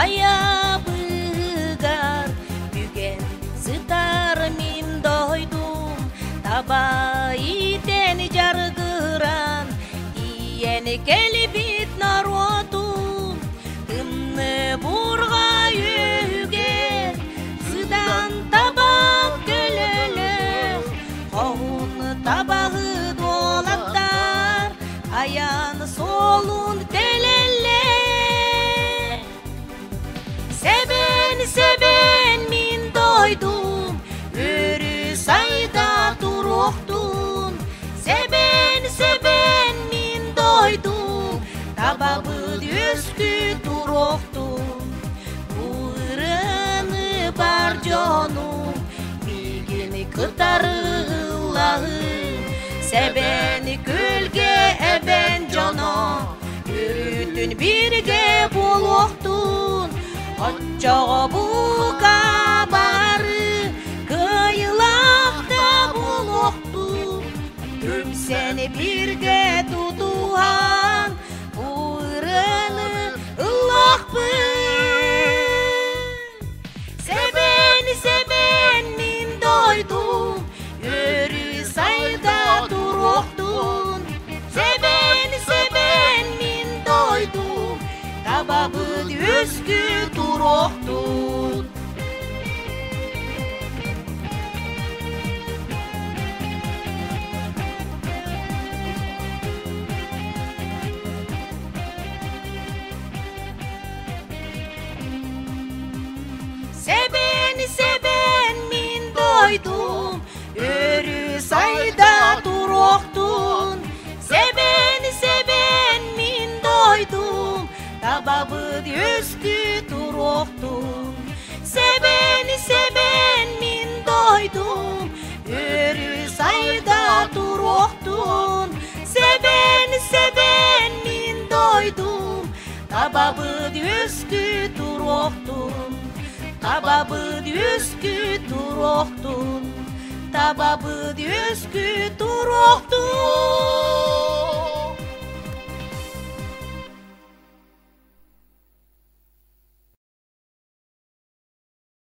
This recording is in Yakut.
Хайабыгар бүгэн сытар мин дойдум, таба иитэн дьарыгыран, тиийэн кэлбит норуотум, тымныы бурҕа үөһүгэр сыдан табан көлөлөөх, хоһун табаһыт уолаттар айан суолун тэлэллэр. Сэбэн, сэбэн мин дойдум, өрүү сайда туруохтун. Сэбэн, сэбэн мин дойдум, табабыт үөскүү туруохтун. Бу ырыаны бар дьонум миигин кытары ыллаһыы. Сэбэни күлгэ эбэн дьоно Өрүүтүн бииргэ буолуохтун, оччоҕо бука бары кыайыылаах да буолуохтун. Түмсэн бииргэ тутуһан, бу ырыаны ыллахпын. Сэбэн, сэбэн мин дойдум, өрүү сайда туруохтун. Сэбэн, сэбэн мин дойдум, табабыт үөскүү туруохтун. Сэбэн, сэбэн мин дойдум, өрүү сайда туруохтун. Сэбэн, сэбэн мин дойдум, табабыт үөскүү туруохтун. Сэбэн, сэбэн мин дойдум, өрүү сайда туруохтун. Сэбэн, сэбэн мин дойдум, Табабыт үөскүү туруохтун, табабыт үөскүү туруохтун, табабыт үөскүү туруохтун.